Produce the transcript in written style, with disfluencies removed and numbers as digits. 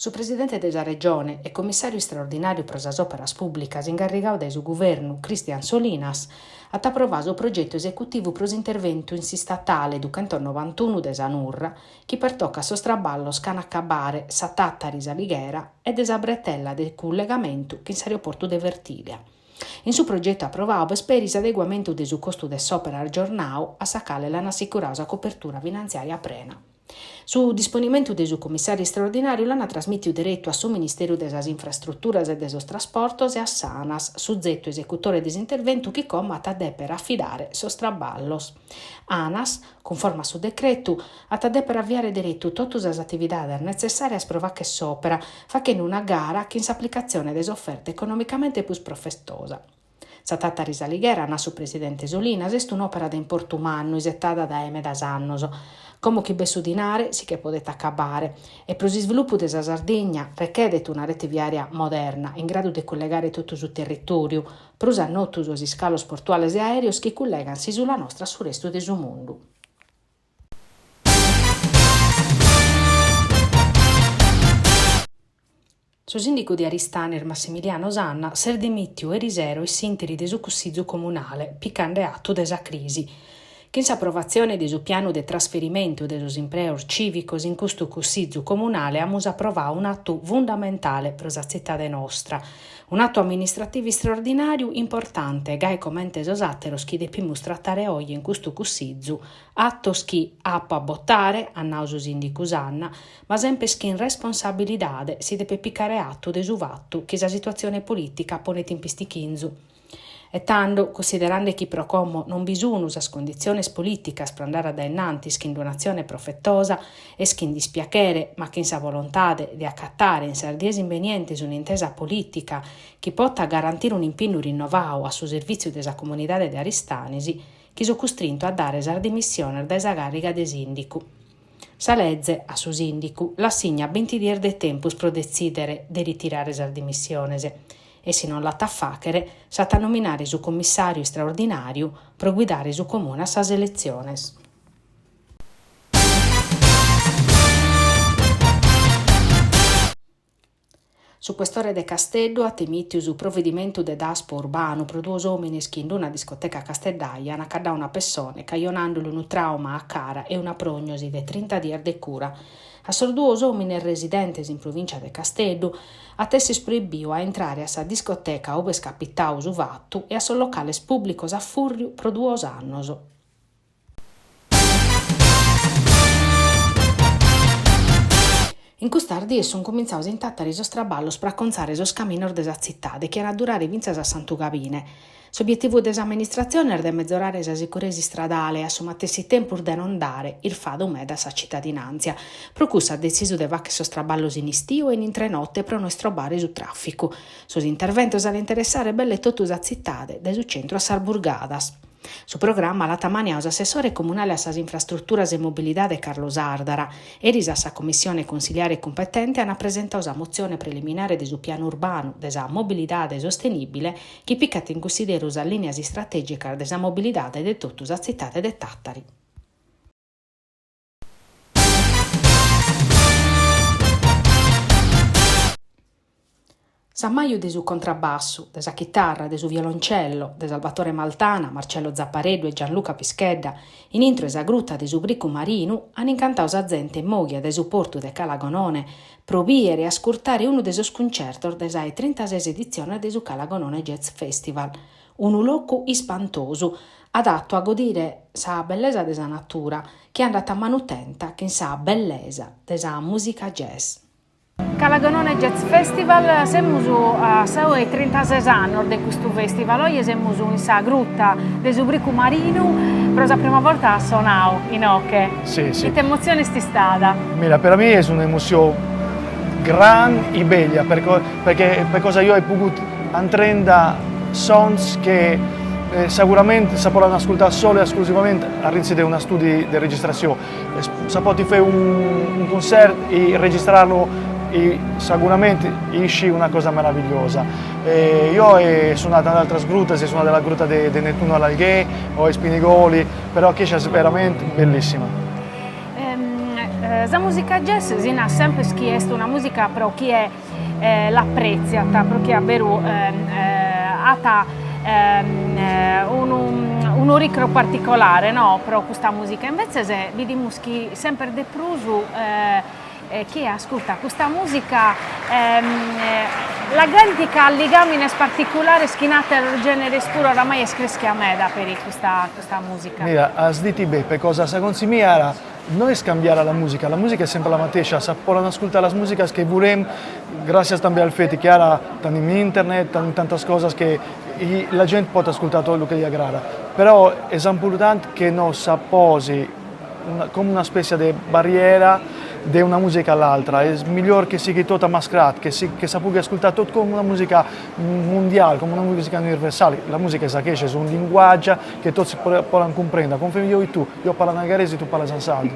Su presidente de sa Regione e commissàriu istraordinàriu pro sas òperas pùblicas ingarrigadu dae su Guvernu, Christian Solinas, at aprovadu su progetu esecutivu pro s'interventu in s'istatale duchentos-novantunu de sa Nurra chi pertocat sos traballos ch'an a acabare sa Tàtari-S'Alighera e de sa bretella de cullegamentu chin s'aeroportu de Fertìlia. In su progetu aprovadu b'est peri s'adeguamentu de su costu de s'òpera agiornadu a sa cale l'an assicuradu sa copertura finantziària prena. Su disponimentu de su commissàriu istraordinàriu l'ant trasmìtidu deretu a su Ministeru de sas Infrastruturas e de sos Trasportos e a s'Anas, suzetu esecutore de s'interventu chi como at a dèpere afidare sos traballos. Anas, cunforma a su decretu, at a dèpere aviare deretu totu sas atividades netzessàrias pro fàghere s'òpera, faghende una gara chin s'aplicatzione de s'oferta economicamente prus profetosa. Sa Tàtari-S'Alighera, nat su presidente Solinas, est un'òpera de importu mannu isetada dae medas annos. Como chi b'est su dinare si che podet acabare. E pro s'isvilupu de sa Sardigna rechedet una rete viària moderna, in gradu de cullegare totu su territòriu, prus a notu sos iscalos portuales e aèreos chi cullegant s'ìsula nostra a su restu de su mundu. Su sìndicu de Aristanis Massimiliano Sanna s'est dimìtiu erisero in s'ìnteri de su Cussizu comunale, picande atu de sa crisi. Chin s'aprovatzione de su pianu de trasferimentu de sos impreos cìvicos in custu Cussizu comunale amus aprovadu un'atu fundamentale pro sa tzitade nostra, Un'atu amministrativu istraordinàriu importante, gai comente sos àteros chi depimus tratare oje in custu Cussizu, atos chi apo a botare, at nau su sìndicu Sanna, ma semper chin responsabilidade si depet picare atu de su fatu chi sa situatzione polìtica ponet in pistichinzu. E tando, cussiderande chi pro como non bi sun sas conditziones polìticas pro andare a dae innantis chin d'un'atzione profetosa, est chin dispiachere, ma chin sa volontade de acatare in sas dies imbenientes un'intesa polìtica chi potat garantire un'impinnu rinnovadu a su servìtziu de sa comunidade de Aristanis, chi so custrintu a dare sas dimissiones dae sa càrriga de sìndicu. Sa leze, a su sìndicu, l'assignat binti dies de tempus pro detzìdere de ritirare sas dimissiones e si non l'at a fàghere s'at a nominare su commissàriu istraordinàriu pro guidare su Comune a sas eletziones. Su questore de Casteddu at emìtiu su provedimentu de daspo urbanu pro duos òmines chi in una discoteca casteddaja ant acaddadu una pessone cajonandoli unu tràuma a cara e una prògnosi de trinta dies de cura. A sos duos òmines residentes in provìncia de Casteddu at esser proibiu a intrare a sa discoteca ube est capitadu su fatu e a sos locales pùblicos a fùrriu pro duos annos. In custas dies sunt cumintzados in Tàtari sos traballos pro acontzare sos caminos de sa tzitade chi an a durare fintzas a Santu Gabine. S'obietivu de s'amministratzione est de mezorare sa sicuresa istradale e a su matessi tempus de non dare irfadu meda a sa citadinàntzia. Pro cussu at detzisu de fàghere sos traballos in istiu e in intrenote pro no istrobare su tràficu. Sos interventos an a interessare belle totu sa tzitade, dae su centru a sas burgadas. Su programma l'at ammaniadu s'assessore comunale a sas infrastruturas e mobilidade Carlo Sardara. Eris a sa commissione consiliare cumpetente ant presentadu sa motzione preliminare de su pianu urbanu de sa mobilidade sostenìbile chi picat in cunsideru sas lìnias istratègicas de sa mobilidade de totu sa tzitade de Tàtari. S'ammaju de su contrabbassu, de sa chitarra, de su violoncello, de Salvatore Maltana, Marcello Zappareddu e Gianluca Pischedda, in intro 'e sa gruta de su Bricu Marinu, an incantadu sa zente mòghia dae su portu de Cala Gonone pro bìere e ascurtare unu de sos cuncertos de sa 'e trintases editziones de su Cala Gonone Jazz Festival. Unu locu ispantosu, adattu a godire sa bellesa de sa natura, chi andat a manu tenta chin sa bellesa de sa mùsica jazz. Cala Gonone Jazz Festival, semus a sa 'e trintases annos de custu festival, oje semus in sa gruta de su Bricu Marinu, pro sa prima borta as sonadu inoche. Si, si. Ite emotzione est istada? Mira, per mi est un'emotzione gran e bella, perché per cosa io he pogut antrenda sons che segurament se poden ascoltar solo e esclusivament arrinzi de un estudi de registració. Se pot fer un, un concert i registrarlo i segurament isci una cosa meravigliosa. E io he sonat in altres grutes, he sonat a la gruta de, de Nettuno all'Alghè o a Spinigoli, però questa è verament bellissima. Sa mùsica jazz si nat semper chi est una mùsica pro chie l'aprètziat, pro chie a beru at unu un'oricru particolare no pro custa mùsica, imbetzes bidimus chi semper de prus chie ascurtat custa mùsica la gradit ca at ligàmines particulares chin àteros gèneres puru, oramai est crèschia meda peri custa custa mùsica. Mira, as diti bene, cosa segundu mie ara no est cambiare la musica, la musica è sempre la matescia, si poden ascoltare las musicas che volem gràtzias també al fet che ara tenim internet, tenim tantas cosas che la gent pot ascoltare tot lo che li agrada, però es important che no s'aposi una, come una specie de barriera de una musica all'altra, es miglior che sigui tot amascrat, che si, che si pugui ascoltare tot come una musica mundial, come una musica universale. La musica es aquella, es un linguaggio che tots poden comprendere, come fem io e tu, io parlo in algherese e tu parles en sardo.